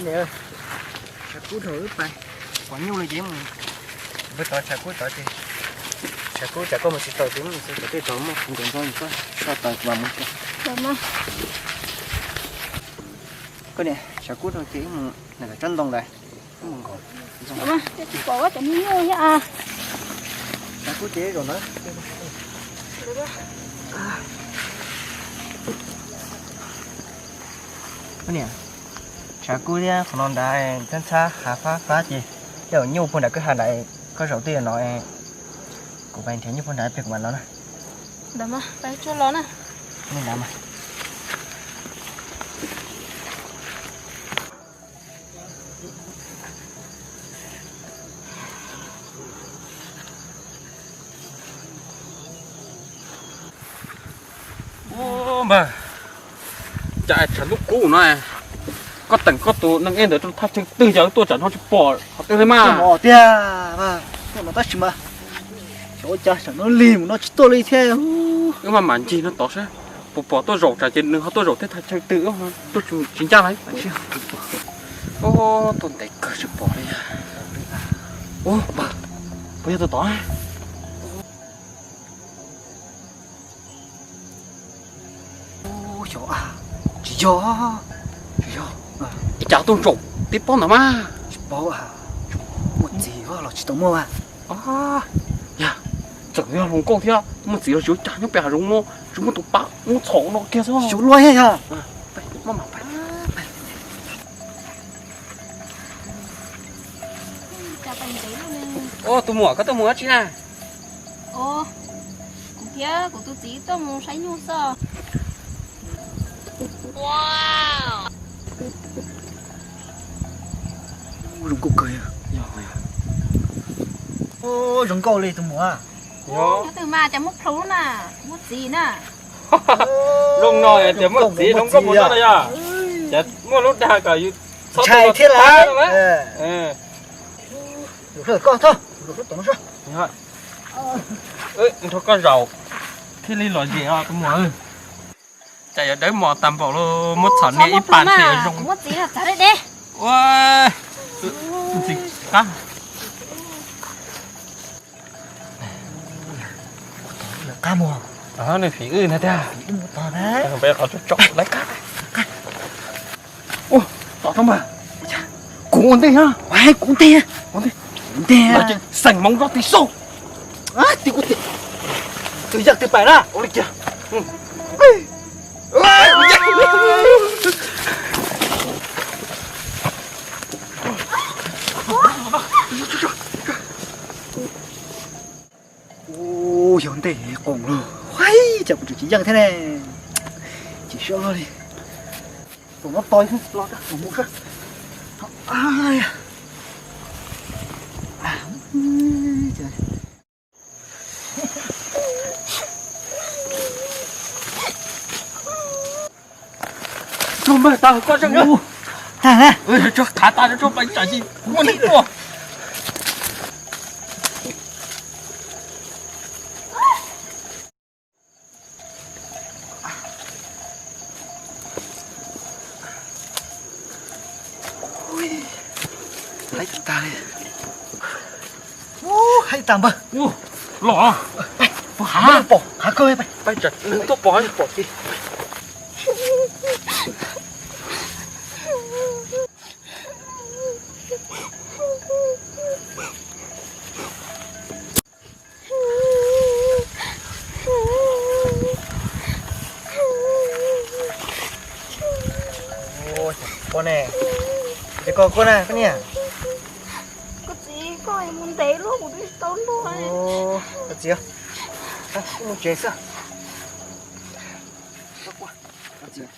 Tshav kub dhau wb pais, pom nyuj li ces mus pem tod tshav kub tod ces, tshav kub tsam koj mus tsis tau ces mus xwb, tej tod muaj kuv nkawd ntxov koj soj tawm kuv mam mus tsev. Koj niam, tshav kub dhau ces wb mus nram tsob ntoo ntawd, wb mus nkaum. Tsis pom cov nyuj thiab. Tshav kub ces zaum ntawd. Koj niam, tshav kub thiab qhov no ntawd ntxhab ntxhab hav fab fab ces tej zaum nyuj puag nram kwj ha nram, koj zaum twj ywm no, kuv pais nrhiav nyuj puag nrad pem kuv mam los na. Ntawd mas pais tsuag los na. Li ntawd mas. Npawg, cas tshav ntuj kub no, koj teem koj tus neeg ej ntawd rau thaj chaw twg cas wb tuaj tsam no tsis pom qhov twg li mas. Tiag, tab sis mas xyov ua cas tsam no lig mus no tsis tuaj li thiab. Wb maj mam ncig no tod saib puas pom tuaj zaum tsam ces nws ho tuaj zaum tej thaj chaw twg, tuaj tsis ncaj li. Ub, tuaj ntev kawg tsis pom li. Ub, npawg, puas yog tus tod? Xyov, tsis yog, tsis yog. Ib cas tuaj zaum tib pob ntawd mas. Tsis paub, muaj txiv los tsis tau muaj mas. Yog, tseem yog hluas nkauj thiab muaj txiv los tsis ua cas, nyob pem hav zoov no tsis muaj tus pab muab txhom no kiag xwb. Xyov luaj yog. Tus muam, koj tuaj mus dab tsi na? Kuv thiab kuv tus txiv tuaj mus saib nyuj xwb. Zoo nkauj kawg. Zoo nkauj li tus muam. Nyob twg mas cas muaj plhu na, muaj txiv na. Zoo no tias muaj txiv zoo nkauj mus no yog. Cas muaj lub dag kom yus txhob ntshai thiab lawm. Nrog koj zaum thiaj li lom zem os tus muam. Cas yuav dawb mos tag npaum li, muab txhom nias ib pas thiaj zoo. Ua, ntxim qab. Nws phim wb na tiag. Qhov tso tso lawv qab. Ua, tom rau mas. Kuv ua ntej na. Kuv ua ntej. Ua ntej. Xeem hmoov rau tim xauj. Tim kuv tim. Tus yaj twg pais na. Ua li kiag. Ua, yog ntej qoos lug, huaib, cas kuv tseem tsis yeej thiab ne. Tsis sab luaj li. Tus no tau xwb, los mus sab. Tso npawg, tag koj zeeg. Tag na. Tso khav tas tso pais tsam tsis muaj neeg tuaj. Haib tag li. Haib tag npawg. Los, pais, pais, pom hav kawg, pais, pais, nws tuaj pom, pom kiag. Koj ne, ces koj, koj na, koj niam. Koj txiv, koj mus ntev luaj kuv twb tsis tau luaj. Koj txiv, wb mus tsev xwb. Koj txiv.